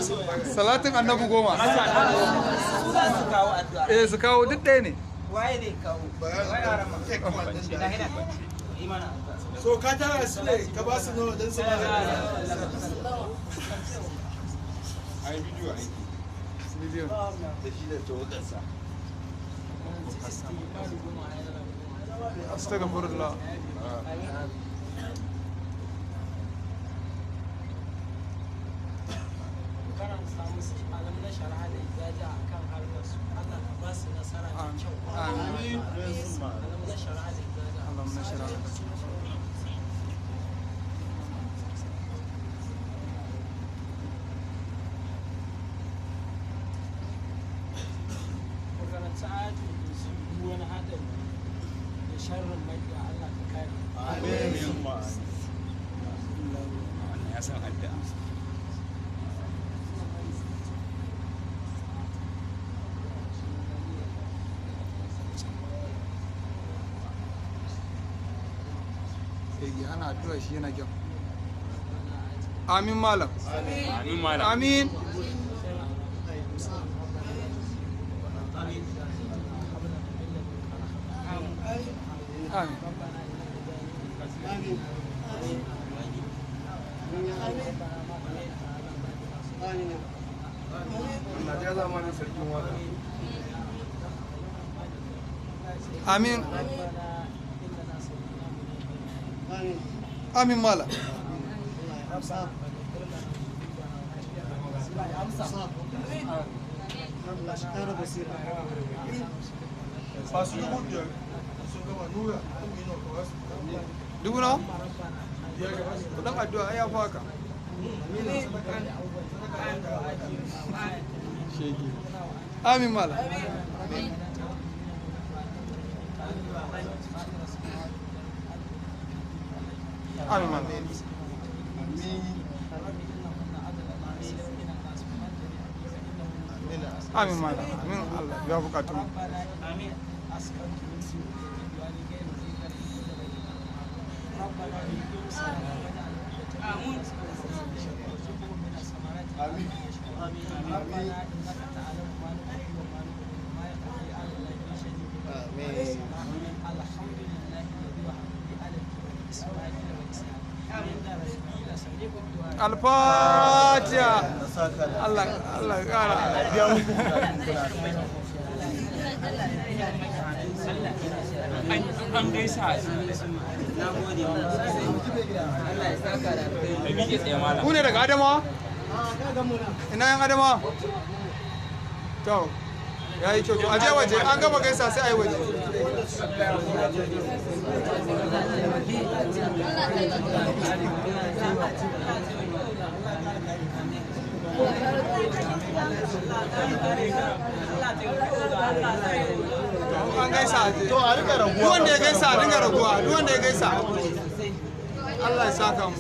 Salatin Annabi 10. Su za su kawo addu'a. Eh, su kawo, duk ɗaya ne. Waye zai kawo? So ka tara su ne ka ba su nawa don su ba Ai bidiyo aiki. Bidiyo. Da shi da tawagarsa. Astaghfirullah. Karanta musu alam na shari'a da izaja a kan harkar su, Allah ka ba su nasara da kyau. Amin. Alam na shari'a da izaja. Alam na shari'a. Ku karanta ayatul kursi, duk wani haɗari da sharrin maƙiya Allah ka kare. Wannan ya san addu'a. Sai ana addu'a shi yana kyau. Amin malam. Amin malam. Amin. Amin. Allah ya zamanin sarkin waka. Amin. Amin malam. Ba su 5,000 sun gama nura dubu nawa ka ba su. Dubu nawa? Biyar ka ba su. Kudin addu'a ai ya fi haka. Shege. Amin malam. Amin malam. Amin malam. Amin, Allah ya bukatu mu. ربنا أسكنت من ذريتي بواد غير ذي زرع عند بيتك المحرم ربنا ليقيموا الصلاة واجعل أفئدة من الناس وارزقهم من الثمرات لعلهم يشكرون ربنا إنك تعلم ما نخفي وما نعلن وما يخفي على الله من شيء. الحمد لله الذي وهب لي على الكبر إسماعيل وإسحاق إن ربي لسميع الدعاء. Al-Fatiha. Allah Allah ya kara. An gaisa. Na gode. Allah ya saka da alkhairi. Da miƙe tsaye malam. Ku ne daga Adamawa? Ina yan Adamawa? To, ya yi kyau. To, aje waje, an gama gaisa sai a yi waje. To, an gaisa aje. To a rika Duk raguwa. wanda ya gaisa a dinga raguwa, duk wanda ya gaisa. Allah ya saka mu.